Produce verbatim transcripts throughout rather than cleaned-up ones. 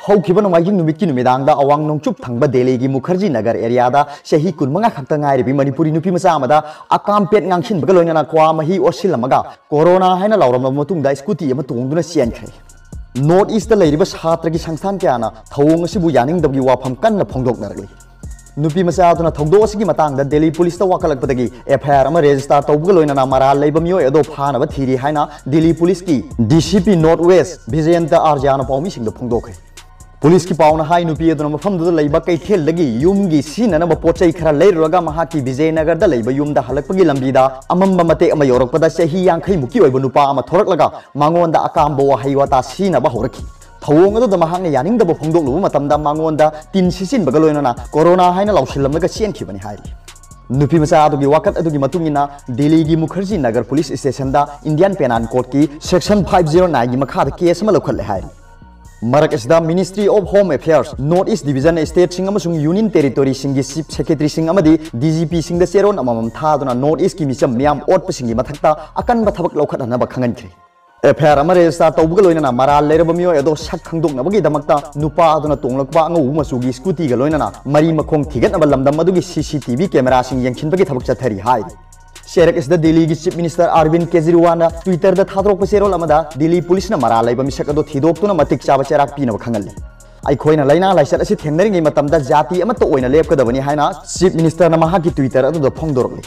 ꯍꯧꯈꯤꯕ ꯅꯣꯡꯃꯥꯏꯖꯤꯡ ꯅꯨꯃꯤꯠꯀꯤ ꯅꯨꯃꯤꯗꯥꯡꯗ ꯑꯋꯥꯡ ꯅꯣꯡꯆꯨꯞ ꯊꯪꯕ ꯗꯦꯜꯂꯤꯒꯤ ꯃꯨꯈꯔꯖꯤ ꯅꯒꯔ ꯑꯦꯔꯤꯌꯥꯗ ꯆꯍꯤ ꯀꯨꯟꯃꯉꯥ ꯈꯛꯇ ꯉꯥꯏꯔꯤꯕꯤ ꯃꯅꯤꯄꯨꯔꯤ ꯅꯨꯄꯤ ꯃꯆꯥ ꯑꯃꯗ ꯑꯀꯥꯝ ꯄꯦꯠ ꯉꯥꯡꯁꯤꯟꯕꯒ ꯂꯣꯏꯅꯅ ꯀ꯭ꯋꯥ ꯃꯍꯤ ꯑꯣꯠꯁꯤꯜꯂꯝꯃꯒ ꯀꯣꯔꯣꯅꯥ ꯍꯥꯏꯅ ꯂꯥꯎꯔꯝꯂꯕ ꯃꯇꯨꯡꯗ ꯁ꯭ꯀꯨꯇꯤ ꯑꯃ ꯇꯣꯡꯗꯨꯅ ꯆꯦꯟꯈ꯭ꯔꯦ꯫ ꯅꯣꯔꯠ ꯏꯁꯇ ꯂꯩꯔꯤꯕ ꯁꯥꯇ꯭ꯔꯒꯤ ꯁꯪꯁꯊꯥꯟ ꯀꯌꯥꯅ ꯊꯧꯑꯣꯡ ꯑꯁꯤꯕꯨ ꯌꯥꯅꯤꯡꯗꯕꯒꯤ ꯋꯥꯐꯝ ꯀꯟꯅ ꯐꯣꯡꯗꯣꯛꯅꯔꯛꯂꯤ꯫ ꯅꯨꯄꯤ ꯃꯆꯥ ꯑꯗꯨꯅ ꯊꯧꯗꯣꯛ ꯑꯁꯤꯒꯤ ꯃꯇꯥꯡꯗ ꯗꯦꯜꯂꯤ ꯄꯨꯂꯤꯁꯇ ꯋꯥꯀꯠꯂꯛꯄꯗꯒꯤ ꯑꯦꯐ ꯑꯥꯏ ꯑꯥꯔ ꯑꯃ ꯔꯦꯖꯤꯁꯇꯥꯔ ꯇꯧꯕꯒ ꯂꯣꯏꯅꯅ ꯃꯔꯥꯜ ꯂꯩꯕ ꯃꯤꯑꯣꯏ ꯑꯗꯣ ꯐꯥꯅꯕ ꯊꯤꯔꯤ ꯍꯥꯏꯅ ꯗꯤꯂꯤ ꯄꯨꯂꯤꯁꯀꯤ ꯗꯤ ꯁꯤ ꯄꯤ ꯅꯣꯔꯠ ꯋꯦꯁ ꯕꯤꯖꯦꯟꯇ ꯑꯥꯔꯖꯥꯅ ꯄꯥꯎꯃꯤꯁꯤꯡꯗ ꯐꯣꯡꯗꯣꯛꯈ꯭ꯔꯦ꯫ ꯄꯨꯂꯤꯁꯀꯤ ꯄꯥꯎꯅ ꯍꯥꯏ, ꯅꯨꯄꯤ ꯑꯗꯨꯅ ꯃꯐꯝꯗꯨꯗ ꯂꯩꯕ ꯀꯩꯊꯦꯜꯗꯒꯤ ꯌꯨꯝꯒꯤ ꯁꯤꯖꯤꯟꯅꯅꯕ ꯄꯣꯠ ꯆꯩ ꯈꯔ ꯂꯩꯔꯨꯔꯒ ꯃꯍꯥꯛꯀꯤ ꯕꯤꯖꯦꯅꯒꯔꯗ ꯂꯩꯕ ꯌꯨꯝꯗ ꯍꯜꯂꯛꯄꯒꯤ ꯂꯝꯕꯤꯗ ꯑꯃꯝꯕ ꯃꯇꯦꯛ ꯑꯃ ꯌꯧꯔꯛꯄꯗ ꯆꯍꯤ ꯌꯥꯡꯈꯩꯃꯨꯛꯀꯤ ꯑꯣꯏꯕ ꯅꯨꯄꯥ ꯑꯃ ꯊꯣꯔꯛꯂꯒ ꯃꯉꯣꯟꯗ ꯑꯀꯥꯝꯕ ꯋꯥꯍꯩ ꯋꯥꯇꯥ ꯁꯤꯖꯤꯟꯅꯕ ꯍꯧꯔꯛꯈꯤ꯫ ꯊꯧꯑꯣꯡ ꯑꯗꯨꯗ ꯃꯍꯥꯛꯅ ꯌꯥꯅꯤꯡꯗꯕ ꯐꯣꯡꯗꯣꯛꯂꯨꯕ ꯃꯇꯝꯗ ꯃꯉꯣꯟꯗ ꯇꯤꯟ ꯁꯤꯠꯆꯤꯟꯕꯒ ꯂꯣꯏꯅꯅ ꯀꯣꯔꯣꯅꯥ ꯍꯥꯏꯅ ꯂꯥꯎꯁꯤꯜꯂꯝꯂꯒ ꯆꯦꯟꯈꯤꯕꯅꯤ ꯍꯥꯏꯔꯤ꯫ ꯅꯨꯄꯤ ꯃꯆꯥ ꯑꯗꯨꯒꯤ ꯋꯥꯀꯠ ꯑꯗꯨꯒꯤ ꯃꯇꯨꯡ ꯏꯟꯅ ꯗꯦꯜꯂꯤꯒꯤ ꯃꯨꯈꯔꯖꯤ ꯅꯒꯔ ꯄꯨꯂꯤꯁ ꯁ꯭ꯇꯦꯁꯟꯗ ꯏꯟꯗꯤꯌꯟ ꯄꯦꯅꯥꯜ ꯀꯣꯗꯀꯤ ꯁꯦꯛꯁꯟ ꯐꯥꯏꯚ ꯖꯤꯔꯣ ꯅꯥꯏꯟꯒꯤ ꯃꯈꯥꯗ ꯀꯦꯁ ꯑꯃ ꯂꯧꯈꯠꯂꯦ ꯍꯥꯏꯔꯤ꯫ ꯃꯔꯛ ꯑꯁꯤꯗ Ministry of Home Affairs, North East Division, ꯁ꯭ꯇꯦꯠꯁꯤꯡ ꯑꯃꯁꯨꯡ ꯌꯨꯅꯤꯌꯟ ꯇꯦꯔꯤꯇꯣꯔꯤꯁꯤꯡꯒꯤ ꯆꯤꯐ ꯁꯦꯀ꯭ꯔꯦꯇꯔꯤꯁꯤꯡ ꯑꯃꯗꯤ ꯗꯤ ꯖꯤ ꯄꯤꯁꯤꯡꯗ ꯆꯦꯔꯣꯜ ꯑꯃꯃꯝ ꯊꯥꯗꯨꯅ ꯅꯣꯔꯠ ꯏꯁꯀꯤ ꯃꯤꯆꯝ ꯃꯤꯌꯥꯝ ꯑꯣꯠꯄꯁꯤꯡꯒꯤ ꯃꯊꯛꯇ ꯑꯀꯟꯕ ꯊꯕꯛ ꯂꯧꯈꯠꯅꯅꯕ ꯈꯪꯍꯟꯈ꯭ꯔꯦ꯫ ꯑꯦꯐ ꯑꯥꯏ ꯑꯥꯔ ꯑꯃ ꯔꯦꯖꯤꯁꯇꯥꯔ ꯇꯧꯕꯒ ꯂꯣꯏꯅꯅ ꯃꯔꯥꯜ ꯂꯩꯔꯕ ꯃꯤꯑꯣꯏ ꯑꯗꯣ ꯁꯛ ꯈꯪꯗꯣꯛꯅꯕꯒꯤꯗꯃꯛꯇ ꯅꯨꯄꯥ ꯑꯗꯨꯅ ꯇꯣꯡꯂꯛꯄ ꯑꯉꯧꯕ ꯃꯆꯨꯒꯤ ꯁ꯭ꯀꯨꯇꯤꯒ ꯂꯣꯏꯅꯅ ꯃꯔꯤ ꯃꯈꯣꯡ ꯊꯤꯒꯠꯅꯕ ꯂꯝꯗꯝ ꯑꯗꯨꯒꯤ ꯁꯤ ꯁꯤ ꯇꯤ ꯚꯤ ꯀꯦꯃꯦꯔꯥꯁꯤꯡ ꯌꯦꯡꯁꯤꯟꯕꯒꯤ ꯊꯕꯛ ꯆꯠꯊꯔꯤ ꯍꯥꯏꯔꯤ꯫ ꯆꯦꯔꯛ ꯑꯁꯤꯗ ꯗꯦꯜꯂꯤꯒꯤ ꯆꯤꯐ ꯃꯤꯅꯤꯁꯇꯔ ꯑꯔꯕꯤꯟ ꯀꯦꯖꯔꯤꯋꯥꯜꯅ ꯇ꯭ꯋꯤꯇꯔꯗ ꯊꯥꯗꯣꯔꯛꯄ ꯆꯦꯔꯣꯜ ꯑꯃꯗ ꯗꯦꯜꯂꯤ ꯄꯨꯂꯤꯁꯅ ꯃꯔꯥꯜ ꯂꯩꯕ ꯃꯤꯁꯛ ꯑꯗꯣ ꯊꯤꯗꯣꯛꯇꯨꯅ ꯃꯇꯤꯛ ꯆꯥꯕ ꯆꯩꯔꯥꯛ ꯄꯤꯅꯕ ꯈꯪꯍꯜꯂꯤ꯫ ꯑꯩꯈꯣꯏꯅ ꯂꯥꯏꯅꯥ ꯂꯥꯏꯆꯠ ꯑꯁꯤ ꯊꯦꯡꯅꯔꯤꯉꯩ ꯃꯇꯝꯗ ꯖꯥꯇꯤ ꯑꯃꯠꯇ ꯑꯣꯏꯅ ꯂꯦꯞꯀꯗꯕꯅꯤ ꯍꯥꯏꯅ ꯆꯤꯐ ꯃꯤꯅꯤꯁꯇꯔꯅ ꯃꯍꯥꯛꯀꯤ ꯇ꯭ꯋꯤꯇꯔ ꯑꯗꯨꯗ ꯐꯣꯡꯗꯣꯔꯛꯂꯤ꯫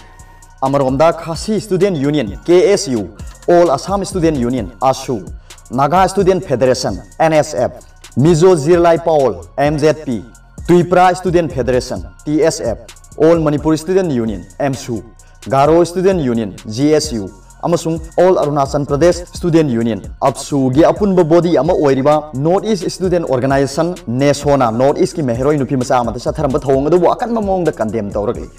ꯑꯃꯔꯣꯝꯗ Khasi student union, K S U, all Assam student union, AASU, Naga student federation, N S F, Mizo Zirlai Pawl, M Z P, Tripura student federation, T S F, all Manipur student union, AMSU, Garo student union, G S U, ꯑꯃꯁꯨꯡ all Arunachal Pradesh student union, ꯑꯞꯁꯨꯒꯤ ꯑꯄꯨꯟꯕ body ꯑꯃ ꯑꯣꯏꯔꯤꯕ north east student organisation, ꯅꯦꯁꯣꯅ north ꯏꯁꯀꯤ ꯃꯍꯩꯔꯣꯏ ꯅꯨꯄꯤ ꯃꯆꯥ ꯑꯃꯗ ꯆꯠꯊꯔꯝꯕ ꯊꯧꯑꯣꯡ ꯑꯗꯨꯕꯨ ꯑꯀꯟꯕ ꯃꯑꯣꯡꯗ ꯀꯟꯗꯦꯝ ꯇꯧꯔꯛꯂꯤ꯫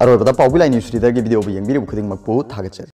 ꯑꯔꯣꯏꯕꯗ ꯄꯥꯎꯕꯤ ꯂꯥꯏ ꯅ꯭ꯌꯨꯁ ꯔꯤꯗꯔꯒꯤ ꯚꯤꯗꯤꯑꯣꯕꯨ ꯌꯦꯡꯕꯤꯔꯤꯕ ꯈꯨꯗꯤꯡꯃꯛꯄꯨ ꯊꯥꯒꯠꯆꯔꯤ꯫